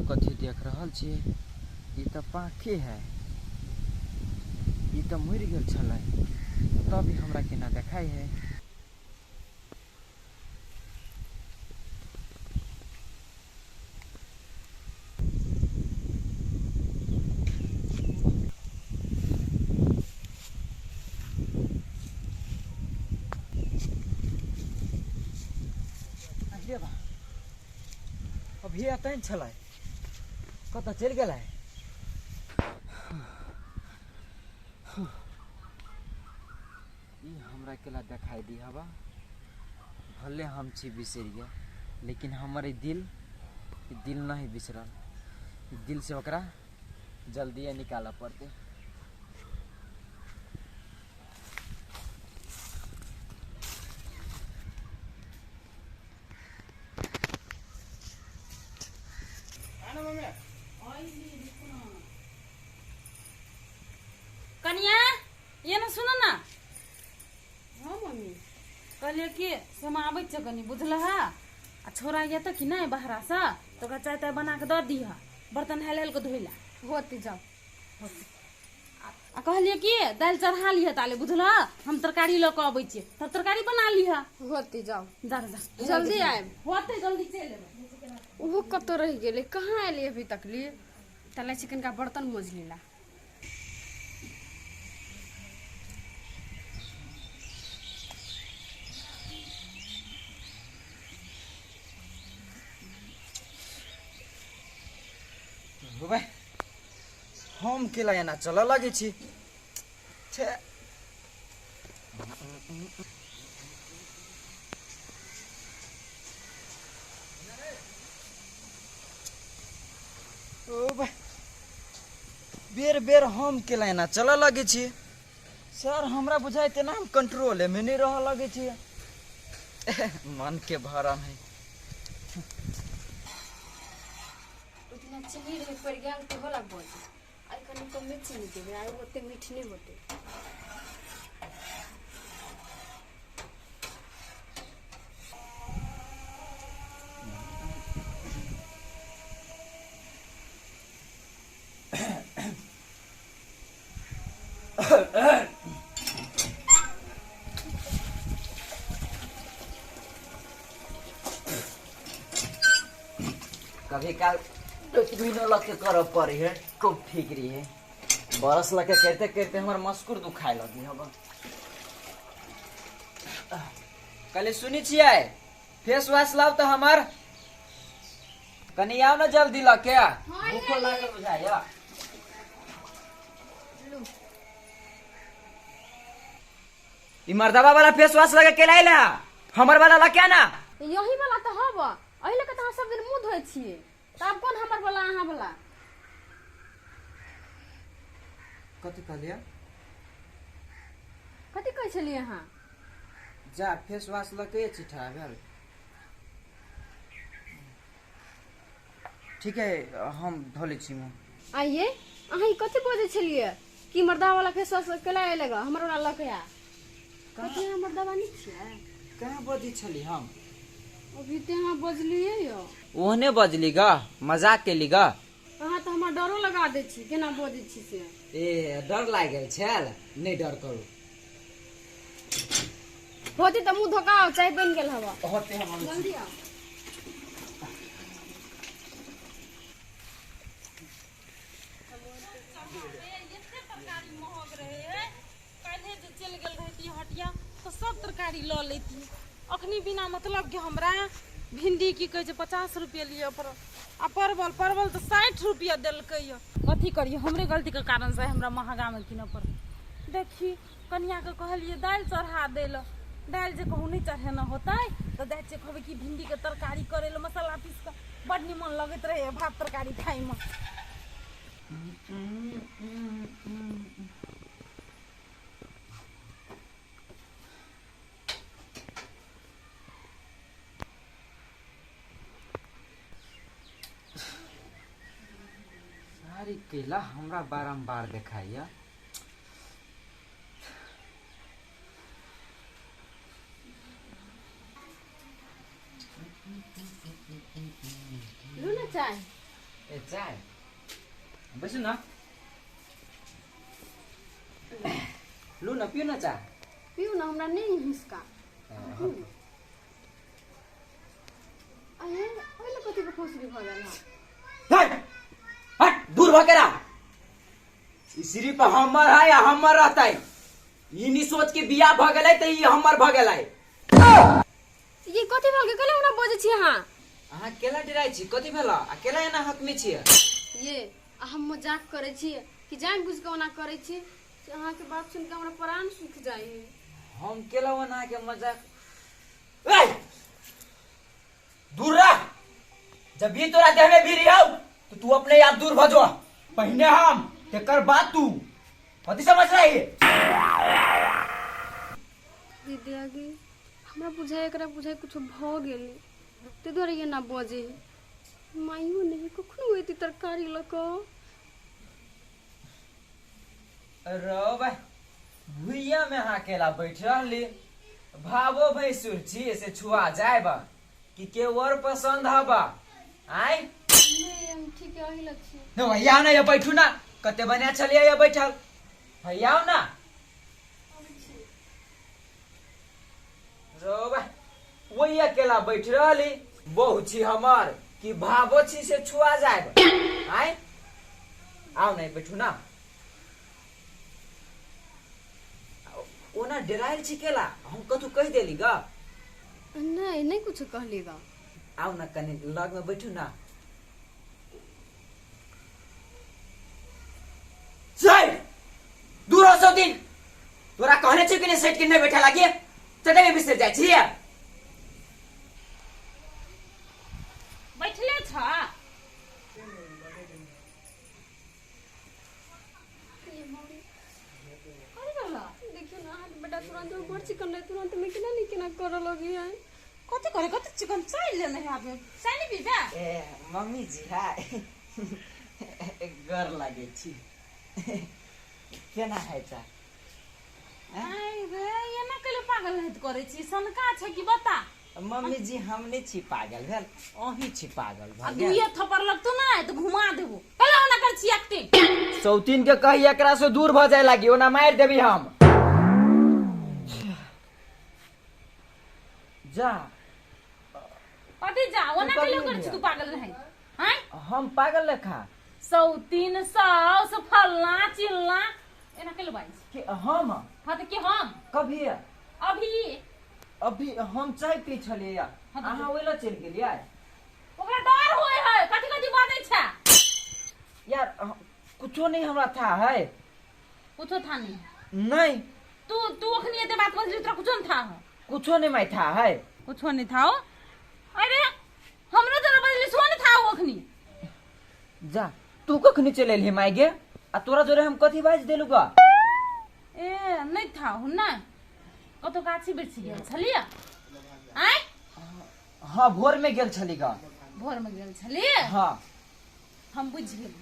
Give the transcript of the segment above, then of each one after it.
कथी देख रहल छी? ई तऽ पाखी है, ई तऽ मरि गेल छलै, तब हमरा केना देखाइ है। अरे बा, अभी एतै ने छलै, कतऽ चलि गेलै? ई हमरा केला देखाई दी हवा, भले हम छी बिसरि गेल, लेकिन हमर ई दिल, ई दिल नहीं बिसरल। ई दिल से ओकरा जल्दिए निकालऽ पड़तै। कनिया ये ना सुन ना। हाँ मम्मी। कहलिए कि समय आबै छै कनी, बुझल है? आ छोरा ये तऽ कि नहि बाहरा से, तऽ ओकरा चाय ताय बना के दऽ दिह, बर्तन हेल हेल के धोइला। होती जाओ। आ कहलिए कि दालि चढ़ा लिह ताले, बुझल? हम तरकारी लऽ कऽ अबै छियै, तब तरकारी बना लिह। होती जाओ। जा जा। जल्दी आयब। होतै, जल्दी चलि एबै। ओहो कतौ रहि गेलै, कहाँ एलै अभी तक लिए? तले छै कनिका बर्तन मोज लीला। होबे, हम केला एना चलऽ लगै छी? छे, ओ भाई, बेर बेर हम केला एना चलऽ लगै छी? सर, हमरा बुझाइ तेना हम कंट्रोले में नहीं रह लगै छी। मन के भरम है। उतना चीनी रहे पड़ गेल तऽ होला बज। आइ कनि कमे चीनी देबै, आइ ओते मीठ नहि होतै। कभी काल डस्टबिनो लग के करऽ पड़े है, खूब ठीक रही है। बरस लग के करते करते हमर मस्कुर दुखाए लगी हब। कहले सुनी छियै, फेस वॉश लाव तऽ हमर कनी, आउ ने जल्दी लऽ के, भूखो लागल बुझाइया। ई मर्दवा वाला फेस वॉश लगे के लाइला, हमर वाला लके ना। यही वाला तऽ हब, एहि लऽ कऽ तऽ अहाँ सब दिन मुँह धोइ छियै, तऽ आब कोन हमर वाला अहाँ वाला? कथी कहलियै? कथी कहै छलियै अहाँ? जा, फेस वॉश लऽ के चिठा भेल। ठीक है, हम धो लै छी मुँह। आइए, अहाँ ई कथी बजै छलियै कि मर्दा वाला फेस वॉश केला अयलै ग, हमर वाला लऽ के आ? कथी, अहाँ मर्दावा नहि छियै? कहाँ बजै छली हम? अभी तऽ अहाँ बजलियै यौ। ओहने बजली ग, मजाक केली ग। अहाँ तऽ हमरा डरो लगा दै छी, केना बजै छी से। ए, डर लागि गेल छल? नहि डर करू। होती तऽ मुँह धोका, चाय बनि गेल हवा। होते, हम अबै छी। जल्दी आउ। एते तरकारी महग रहे है, काल्हे जे चलि गेल रहिती हटिया तऽ सब तरकारी लऽ लैती। अखनी बिना मतलब के हमरा भिंडी की कहै छै 50 रुपये लिअ पड़ल, आ परवल, परवल तऽ 60 रुपये देलकै यऽ। कथी करियै, हमरे गलतीके कारण से हमरा महगामे कीनऽ पड़ल। देखी, कनियाके कहलियै दालि चढ़ा दै लए, दालि जे कहूँ नहि चढ़ेने होतै तऽ जाइ छियै, कहबै कि भिंडीके तरकारी करै लए मसाला पीस कऽ। बड निमन लगैत रहै भात तरकारी खाइमे। सारी केला हमरा बारम्बार देखाइया। लू ने चाय। ए, चाय बैसू न, लू न, पिउ न चाय। पिउ न, हमरा नहि हिसका। अरे ओहि लए कथी के फौसरी भऽ गेल हँ? हट हट, दूर भऽ के रह। ई सिर्फ हमर है आ हमर रहतै। ई नहीं सोच के बियाह भऽ गेलै तऽ ई हमर भऽ गेलै। ये कथी भेल? केला ओना बजै छी अहाँ? अहाँ केला डराइ छी? कथी भेल आ केला एना हकमे छियै? ये आ हम मजाक करै छी कि जानि बुझि कऽ ओना करै छी से अहाँके बात सुनि कऽ हमरा प्राण सुखि जाइ है। हम केला ओना के मजाक? ए! दूर रह। जब ये तोरा देह में भी रहो तो तू अपने आप दूर भजो। पहिने हम, तेकर बाद तू। कथी समझ रही? दीदी आगे हमरा बुझाइ, एकरा बुझाइ कुछो भऽ गेल, ताहि दुआरे एना बजै है। माइयो नहि कखनो एती तरकारी लऽ कऽ। रौ भाई, भुइया में अहाँ अकेला बैठ रहली। भावो भैंसुर छी से छुआ जायब कि के और पसंद हबा? आय नहि, हम ठीक है, अही लग छी। न भैया, ना ये बैठू ना। कते बढ़िया छलियै ये बैठल। भैया आओ ना। रो बा, वही अकेला बैठ रहली। बहु छी हमर कि भावो छी से छुआ जायब? आय आओ नहीं, बैठू ना। ओना डरायल छी केला? हम कथू कहि देली ग? नहि, नहि कुछो कहली ग। आउ ना, कनि लग में बैठू ना। चल दूर हो। सौ दिन तोरा कहने छी कि नहीं सेट के नहीं बैठा लागी, चटे में बिसर जाइ छी। बैठले छ? देखियौ ने, अहाँके बेटा तुरंत में बड़ चिकन रहै, तुरंत में केना नहि केना करऽ लगी है। कथी करे? कथी चिकन चाय लेने है आदमी? चाय नहीं पीबे? ए मम्मी जी, हाय, गर लागे छी। केना है चा? आइ रे, एना कैले पागल हेत करै छी? सनका छै कि बता? मम्मी जी, हम नहीं छी पागल भेल, अहीं छी पागल आ भऽ गेल। दुइये थप्पड़ लगतो ना तऽ घुमा देबो। कैले ओना कर छी एक्टिंग? सौतीन के कही एकरा से दूर भऽ जाय लागी, ओना मारि देबी हम। जा। कथी जा? ओना तू कैले कभी कर नहीं छी तू लिया। पागल रहै आँय? हम पागल लेखा? सौतीन, साउस, फल्ला चिल्ला एना कैले बाजै छी? कि हम? हाँ तऽ के हम? कभी? अभी। अभी हम चाय पी छलियै। हाँ तऽ- अहाँ ओहि लए चलि गेलियै। ओकरा डर होय है। कथी कथी बाजै छै? यार, कुछो नहीं हमरा था है। कुछो था नहीं? नहीं। तू तू अखनी एते बात बजली, तोरा कुछो नहीं था हो? कुछो नहीं मैं था है। कुछो नहीं था हो? अरे हमरो जरा बजली सो नहीं था हो अखनी। जा, तू कखनी चलि एलही माय गे? आ तोरा जोरे हम कथी बाजि देलु गा? ए नहीं था हो ना? कतौ गाछी बिरछी गेल छलियै आँय? हाँ, भोर में गेल छली गा। भोर में गेल छलियै? हाँ। हम बुझि गेली,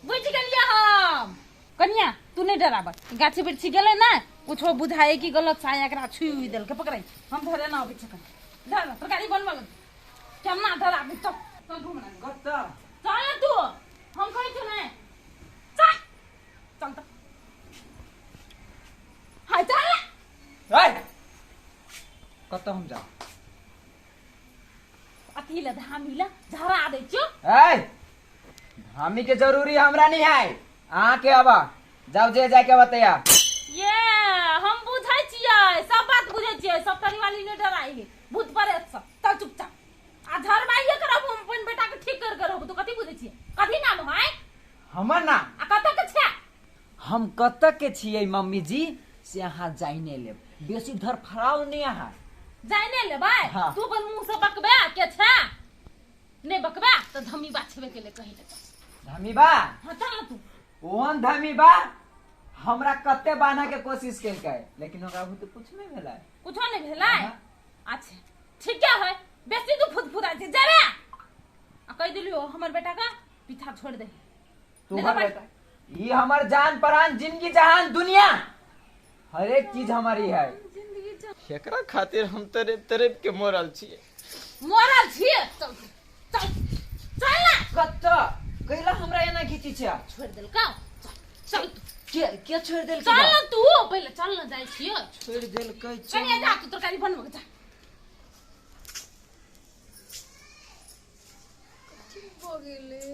बुझि गेलियै हम। कनिया, तू नहीं डराब। गाछी बिरछी गेलै ना, कुछो बुझाए कि गलत साया एकरा छुई उई देलकै। पकड़ै, हम धरे ना अबै छै। कनि धर, तरकारी बनबऽ लग। केना धराबी? चल चल घूमना। कतऽ? चल ने तू, हम कहै छियौ ने, चल चल तऽ। हाय, चल ने। ए! कतऽ हम जाउ? अथी लए, धामी लए झरा दै छियौ। ए, धामी के जरूरी हमरा नहीं है। अहाँ के आबा जाउ, जे जाके बतैया। ये हम बुझै छियै, सब बात बुझै छियै। सब तरी वाली नहि डराइ है भूत प्रेत सब। चल चुपचाप आ झरबाइए करब। हम अपन बेटा के ठीक कर के रहब। तू कथी बुझै छियै? कथी नाम है? हमर नाम? आ कतऽ के छै? हम कतऽ के छियै मम्मी जी, से अहाँ जाइने लेब। बेसी धरफड़ाउ नहीं अहाँ। जाइने लेबै? हाँ। तू अपन मुंह से बकबे के छै? नहि बकबे तऽ धमी बा छेबे के ले कहि ले। धमी बा? हाँ, चल ना तू। ओहन धमी बा हमरा कते बान्ह के कोशिश केलकै, लेकिन ओकरा बुते कुछ नहीं भेलै। कुछो नहीं भेलै? हाँ। अच्छा ठीक है, बेसी तू फुदफुदा छै। जेबे आ कहि दिलियो हमर बेटा का पीछा छोड़ दे। तोहर बेटा ई हमर जान प्राण जिंदगी जहान दुनिया हर एक चीज हमारी है। जिंदगी एकरा खातिर हम तड़प तड़प के मरल छियै। मरल छियै। चल चल चल ना। कत्ता? कैला हमरा एना घीची छै? छोड़ि देलकौ। चल चल तू। के के छोड़ि देलकै? चल न तू पहिले, चल न, जाइ छियौ। छोड़ि देलकै। कनिया, जा तू तरकारी बनबऽ के जा। ठीक भऽ गेलै?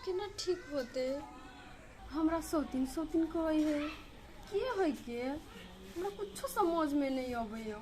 केना ठीक होतै? हमरा सौतीन सौतीन कहै है, के है के? हमरा कुछो समझमे नहि अबैया।